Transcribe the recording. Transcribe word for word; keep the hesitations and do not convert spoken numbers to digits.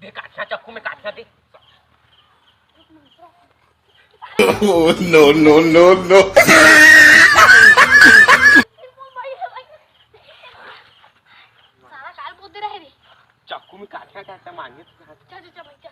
दे काठिया, चक्कू में काठिया दे। Oh, no, no, no, no। साला काल पोत दे रहे रे। चक्कू में काठिया, काठिया मांगे तो कहाँ? चल, चल, चल भाई, चल।